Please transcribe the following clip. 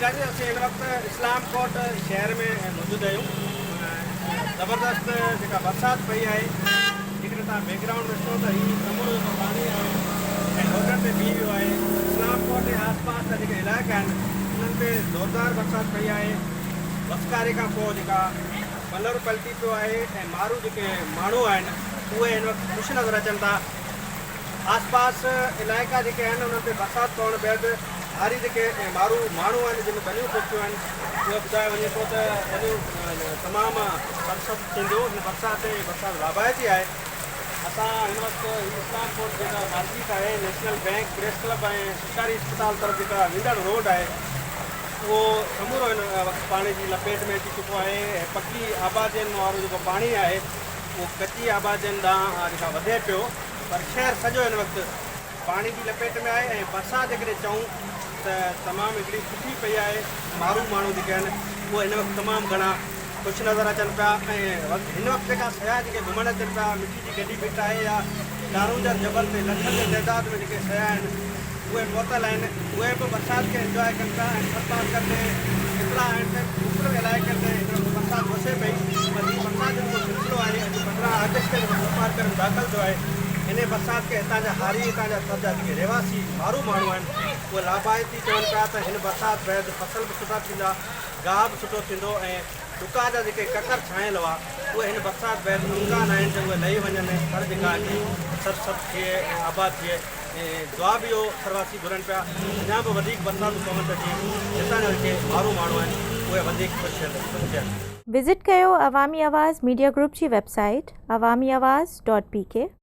ناظرين اسين هن وقت اسلام ڪوٽ شهر ۾ موجود آهيون زبردست جيڪا برسات پئي آهي جيڪڏهن توهان بيڪ گرائونڊ ڏسو ته هي سمورو جيڪو پاڻي آهي ۽ روڊن تي بيهي ويو آهي اسلام ڪوٽ ۽ آس پاس جا جيڪي علائقا آهن انهن تي زوردار برسات پئي آهي وسڪاري کان پوء جيڪا ولر پلٽي پيو آهي ۽ مارو جيڪي ماڻهو آهن اهي هن وقت خوش نظر اچن ٿا آس پاس علائقا جيڪي آهن انهن تي برسات پوڻ بعد هاري جيڪي مارو ماڻهو آهن جن ٻنيون پوکيون آهن اهو ٻڌايو وڃي ٿو ته ٻنيون تمام سرسبز ٿينديون هن برسات ۽ برسات لاڀائتي آهي اسان هن وقت هي اسلام ڪوٽ جيڪا مارڪيٽ آهي نيشنل بئنڪ پريس ڪلب ۽ سرڪاري اسپتال طرف جيڪا ويندڙ روڊ آهي اهو سمورو هن وقت پاڻي جي لپيٽ ۾ اچي چڪو آهي ۽ پڪي آبادين وارو جيڪو پاڻي آهي اهو ڪچي آبادين ڏانهن جيڪا وڌي پيو پر شهر سڄو هن وقت پاڻي جي لپيٽ ۾ آهي ۽ برسات جيڪڏهن چئون ته تمام هڪڙي سٺي پئي آهي مارو ماڻهو جيڪي آهن اهي هن وقت تمام گهڻا خوش نظر اچن پيا ۽ هن وقت جيڪا سياح جيڪي گهمڻ اچن پيا مٺي جي گڍي ڀٽ آهي يا ڪارونجهر جبل تي لکن جي تعداد ۾ جيڪي سياح آهن اهي پهتل آهن اهي به برسات کي انجواء ڪن پيا ۽ ٿرپارڪر ۾ اطلاع آهن ته مختلف علائقن ۾ هن وقت برسات وسي پئي پر هي برسات جو جيڪو سلسلو آهي اڄ 15 آگسٽ تي جيڪو ٿرپارڪر ۾ داخل ٿيو آهي انهي برسات کي هتان جا هاري هتان جا ٿر جا جيڪي رهواسي مارو ماڻهو آهن اهي لاڀائتي چون پيا ته هن برسات بعد فصل به سٺا ٿيندا گاهه به سٺو ٿيندو ۽ ڏڪار جا جيڪي ڪڪر ڇانيل هئا اهي هن برسات بعد امڪان آهن ته اهي لهي وڃن ۽ ٿر جيڪا اچي سرسبز ٿئي ۽ آباد ٿئي. ۽ دعا به اهو ٿرواسي گهرن پيا اڃا به وڌيڪ برساتون پون ته جيئن هتان جا جيڪي مارو ماڻهو آهن اهي وڌيڪ خوش خوش ٿين. وزٽ ڪيو عوامي آواز ميڊيا گروپ جي website Awami Awaz dot P K.